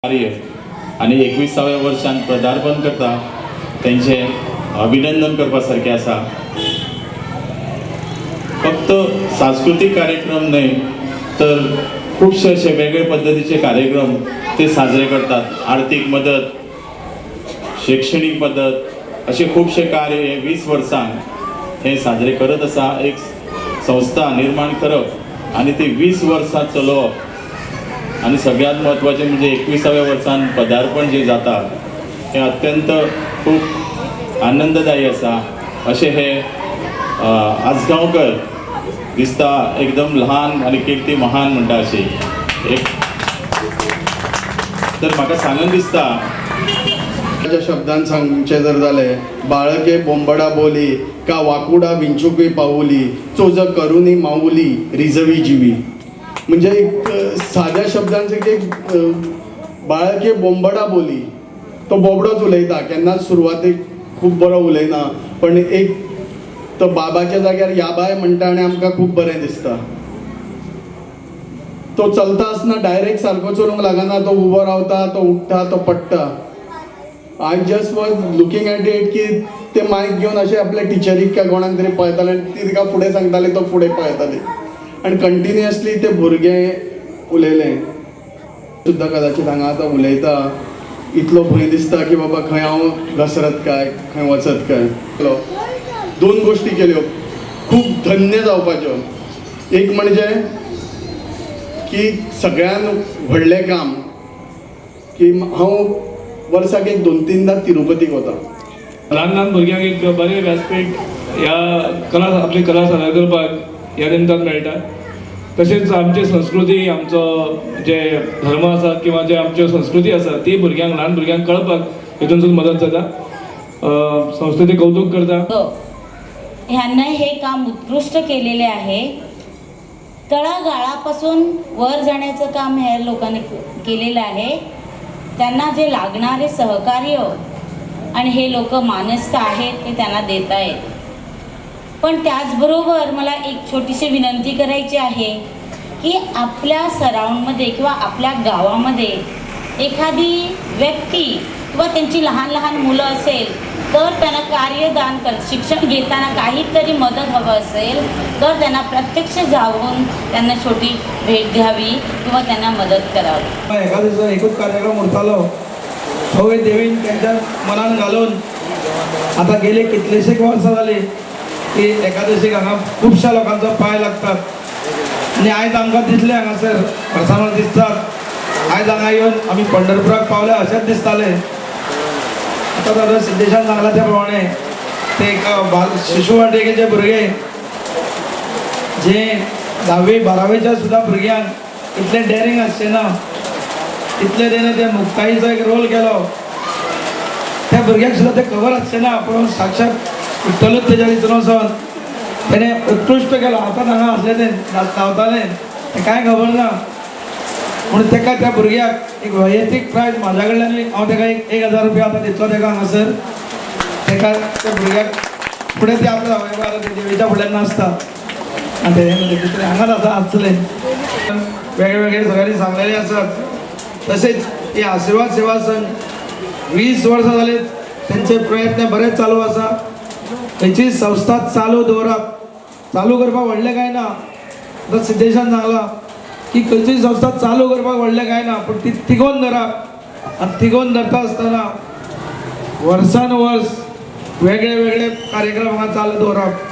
कार्य आनी 21व्या वर्षान पदार्पण करता तेंचे अभिनंदन करपा सारकें आसा। फक्त सांस्कृतीक कार्यक्रम न्हय तर खुबशे अशे वेगळे पद्दतीचे कार्यक्रम ते साजरे करतात। आर्थीक मदत, शैक्षणीक मदत अशे खुबशे कार्य हे 20 वर्सांक हे साजरे करत आसा। एक संस्था निर्माण करप आनी ती 20 वर्सां चलोवप आनी सगळ्यात म्हत्वाचें म्हणजे 21व्या वर्सान पदार्पण जे जाता हें अत्यंत खूब आनंददायी आसा। अशें हे आजगांवकर दिसता एकदम ल्हान आनी कीर्ती महान म्हणटा अशी एक तर म्हाका सांगून दिसता। शब्दान सांगचें जर जालें, बाळके बोंबडा बोली का वाकुडा विंचुकी पावली चोज करुनी माऊली रिजवी जीवी। म्हणजे एक साध्या शब्दान एक बाळके बोंबडा बोली, तो बोबडोच उलयता, केन्नाच सुरवातेक खूब बरो उलयना, पण एक तो बाबाच्या जाग्यार याबाय म्हणटा आनी आमकां खूब बरें दिसता। तो चलता आसतना डायरेक्ट सारको चलूंक लागना, तो उबो रावता, तो उठ्ठा, तो पडटा। I just was looking at it की ते मायक घेवन अशें आपल्या टिचरीक काय कोणाक तरी पळयताले आनी ती तिका फुडें सांगताली, तो फुडें पळयताली आनी कंटिन्युअसली ते भुरगे उलयले सुद्दां कदाचित हांगा आतां उलयता इतलो भंय दिसता की बाबा खंय हांव घसरत काय, खंय वचत काय। दोन गोष्टी केल्यो खूब धन्य जावपाच्यो। एक म्हणजे की सगळ्यान व्हडलें काम की हांव वर्साक एक 2-3दा तिरुपतीक वता। ल्हान ल्हान भुरग्यांक एक बरें व्यासपीठ ह्या कला आपली कला सादर करपाक ह्या निमतान मेळटा। तशेंच आमची संस्कृती, आमचो जे धर्म आसा किंवा जे आमच्यो संस्कृती आसा ती भुरग्यांक, ल्हान भुरग्यांक कळपाक हितूनसून मदत जाता। संस्कृती कौतुक करता। ह्यांना हे काम उत्कृष्ट केलेले आहे। तळागाळापासून वर जाण्याचं काम ह्या लोकांनी केलेलं आहे। त्यांना जे लागणारे सहकार्य आणि हे लोक मानस्त आहेत ते त्यांना देत आहेत। पण त्याचबरोबर मला एक छोटीशी विनंती करायची आहे की आपल्या सराउंडमध्ये किंवा आपल्या गावामध्ये एखादी व्यक्ती किंवा त्यांची लहान लहान मुलं असेल तर त्यांना कार्यदान कर शिक्षण घेताना काहीतरी मदत हवं असेल तर त्यांना प्रत्यक्ष जाऊन त्यांना छोटी भेट द्यावी किंवा त्यांना मदत करावी। एका दिवसा एकूच कार्यक्रम उरतालो तो देवीन त्यांच्या मनान घालून आता गेले कितलेशेक वर्सां जाली की एकादशीक हांगा खुबश्या लोकांचो पांय लागतात आनी आयज आमकां दिसलें हांगासर वर्सान दिसतात। आयज हांगा येवन आमी पंढरपुराक पावले अशेंच दिसतालें। आतां दादा सिद्धेशान सांगलां त्या प्रमाणे ते एक शिशुवाटिकेचे भुरगे जे 10वी 12वीच्या सुद्दां भुरग्यांक इतलें डेरिंग आसचें ना तितलें तेणें ते मुक्ताईचो एक रोल केलो। त्या भुरग्यांक सुद्दां तें खबर आसचें ना, पूण साक्षात विठ्ठलूच तेज्या हितून वचोन तेणें उत्कृश्ट केलो। आतां हांगा आसलें तें धांवतालें तें कांय खबर ना, पूण तेका त्या भुरग्याक एक वैयक्तीक प्रायज म्हाज्या कडल्यान हांव तेका 1000 रुपया आतां दितलो तेका हांगासर। तेका त्या भुरग्याक फुडें ते आपल्या देवीच्या फुडल्यान नाचता आनी ते दुसरें हांगाच आतां आसतलें। वेगळे वेगळे सगळ्यांनी सांगलेले आसात। तशेंच ही आशिर्वाद सेवा संघ 20 वर्सां जाली तेंचे प्रयत्न बरेच चालू आसा। तेची संस्था चालू दवरप, चालू करपाक व्हडलें कांय ना। आतां सिद्धेशान सांगलां की खंयचीय संस्था चालू करपाक व्हडलें कांय ना, पूण ती तिगोवन धरप आनी तिगोवन धरता आसतना वर्सान वर्स वेगळे वेगळे कार्यक्रम हांगा चालू दवरप।